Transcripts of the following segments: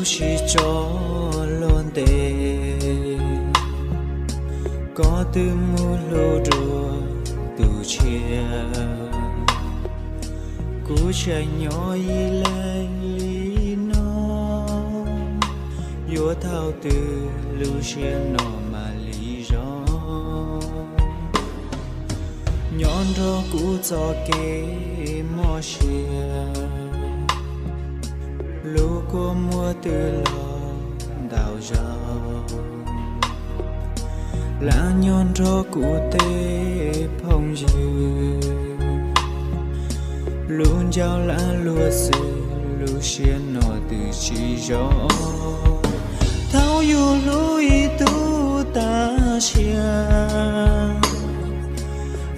Sib tso luag ntes, koj twb mus hlub dua tus tshiab. Kuv tseem nyob ib leeg li no, yuav thaum twg lub siab no mam li zoo? Nyob nrog kuv txoj kev mob siab, lub kua muag twb los ntau zaus. Lam nyob nrog kuv tej phooj ywg, lub ncauj lam luag xwb, lub siab no twb tsis zoo. Thaum yus hlub ib tug tas siab,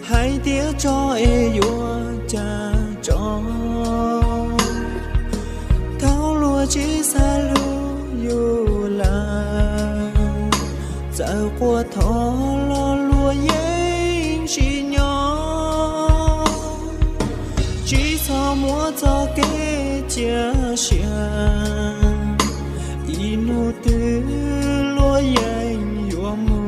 hais tias tso es yuav cas tso. Thaum luag tsis xav hlub yus lawm, txawm quaj thov los luag yeej tsis nyob. Tsis txhob muab txoj kev cia siab, ib hnub twg luag yeej yuav mus.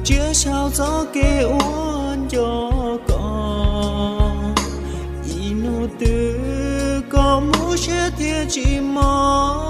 Cia saum txoj kev ua nco koj, ib hnub twg koj mus siab thiaj tsis mob.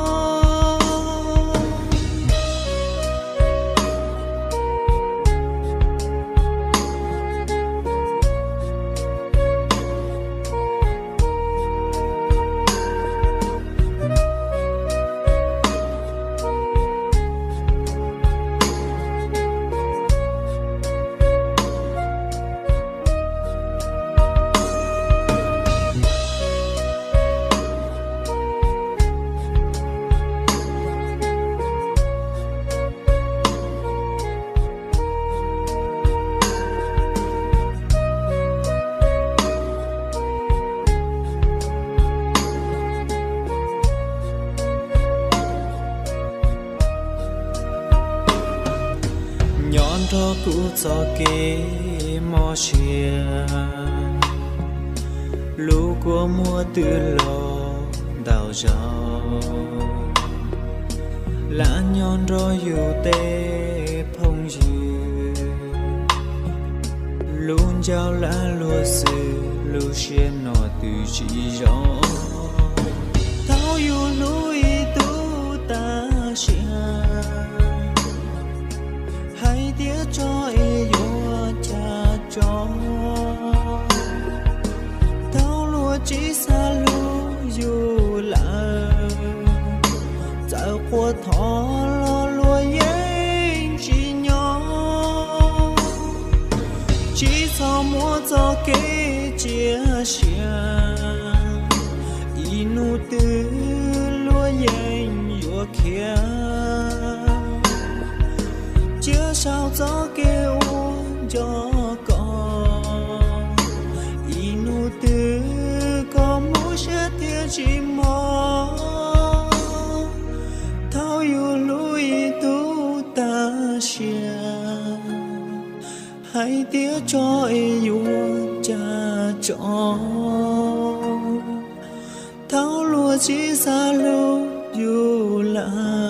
Nyob nrog kuv txoj kev mob siab, lub kua muag twb los ntau zaus. Lam nyob nrog yus tej phooj ywg, lub ncauj lam luag xwb, lub siab no twb tsis zoo. Thaum yus hlub ib tug tas siab, hais tias tso es yuav cas tso. Thaum luag tsis xav hlub yus lawm, txawm quaj thov los luag yeej tsis nyob. Tsis txhob muab txoj kev cia siab, ib hnub twg luag yeej yuav khiav. Cia saum txoj kev ua nco koj, ib hnub twg koj mus siab thiaj tsis mob. Thaum yus hlub ib tug tas siab, hais tias tso es yuav cas tso. Thaum luag tsis xav hlub yus lawm,